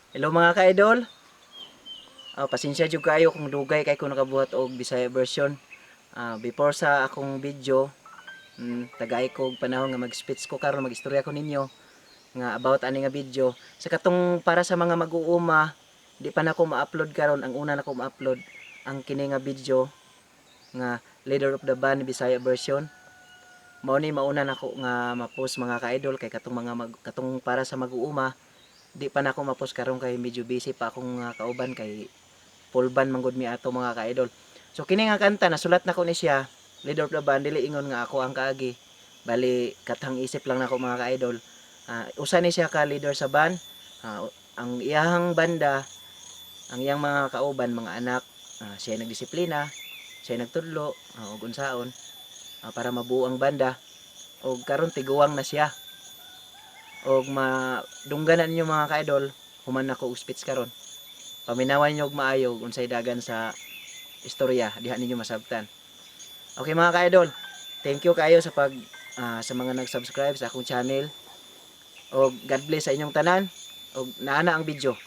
Hello, mga ka-idol. Pasensya jud kayo kung dugay kay ko nakabuhat og Bisaya version. Before sa akong video, tagay ko og panahon nga mag-speech ko karon, mag-istorya ko ninyo nga about ani nga video. Sa katong para sa mga mag-uuma, di pa nako ma-upload karon. Ang una nako ma-upload ang kini nga video nga Leader of the Band Bisaya version. Mao ni mauna nako nga ma-post, mga ka-idol, kay katong mga katong para sa mag-uuma, di pa nako ma-post karon kay medyo busy pa akong kauban kay full band man gud mi ato, mga ka-idol. So kini nga kanta nasulat nako ni siya, Leader of the Band, dili ingon nga ako ang kaagi. Bali katang isip lang nako, mga ka-idol. Usa ni siya ka leader sa band. Ang iyahang banda, ang iyang mga kauban, mga anak, siya nagdisiplina, siya nagtudlo, ug unsaon para mabuo ang banda. Og karon tiguang na siya. Og madungganan ninyo, mga ka-idol, human nako og speech karon. Paminawan ninyo og maayo ug unsay dagan sa istorya diha ninyo masabtan. Okay, mga ka-idol, thank you kayo sa pag sa mga nag-subscribe sa akong channel. Og God bless sa inyong tanan. Og naana ang video.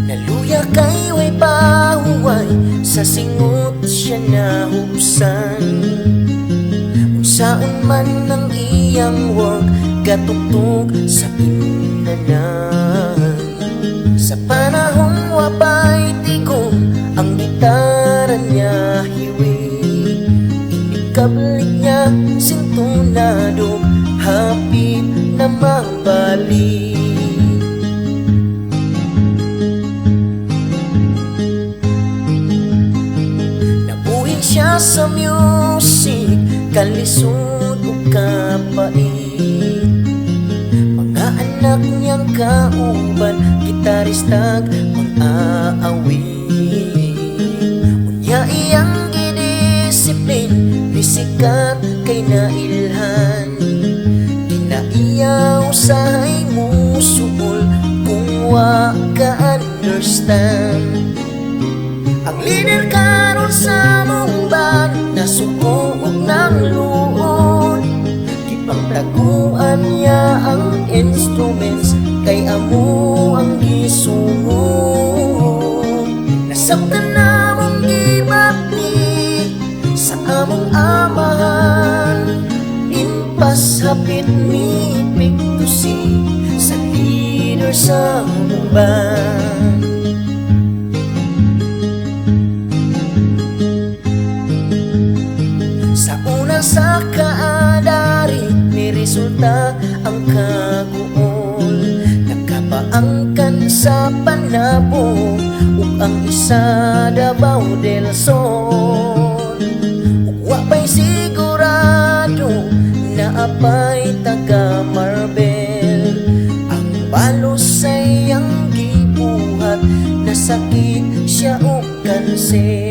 Naluya kay way pahuway, sa singot siya nahupsan. Unsaon man ang iyang work, gatugtog sa inanan. Sa panahong wapay tigom, ang gitara niya hiwi. Inikablik niya sintunado, hapit na mabalik. Nabuhi siya sa music, kalisod o kapait. Mga anak niyang kauban, gitaristag mang-aawit. Unya iyang gidisiplin, nisikat kay nailhan. Di na iya usahay musuol kung wa ka understand. Ang leader karon sa among band, nasuko og nang luod. Gipangtaguan niya ang instruments kay amo ang gisungod. Nasabtan namong gibati sa among amahan. Impas hapit mi piktusi sa leader sa among band. Sa una sa kaadari, ni resulta ang kaguol. Nakapaangkan sa Panabo ug ang isa Davao del Sur. Ug wa pa'y sigurado na apay taga Marbel. Ang balos sa iyang gibuhat, nasakit siya og kanser.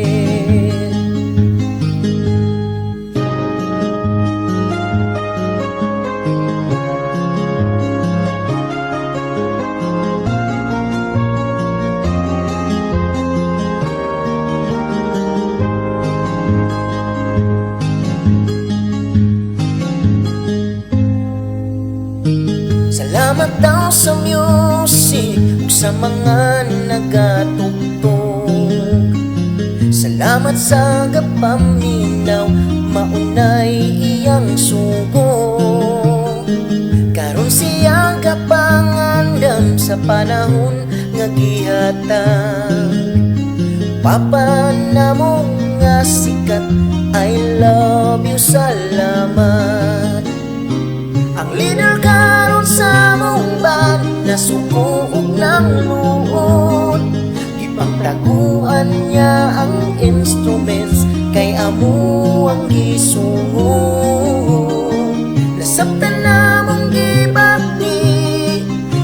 Salamat daw sa music ug sa mga nagatugtog. Salamat sa gapaminaw, maunay iyang sugo. Karon siya gapangandam sa panahon nga gihatag. Papa namo nga sikat, I love you, salamat. Ang leader karon sa among band, nasuko og nang luod. Gipangtaguan niya ang instruments kay amo ang gisungod. Nasabtan namong gibati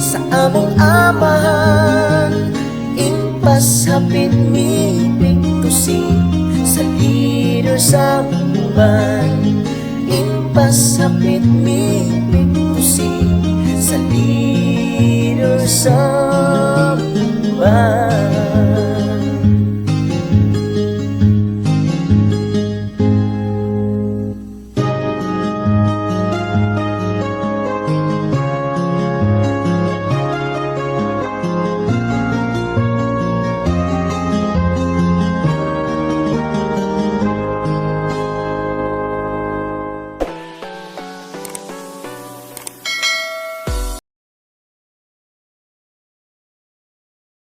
sa among amahan. Impas hapit mi piktusi sa leader sa among. uban. Impas hapit mi proceed sa leader sa uban.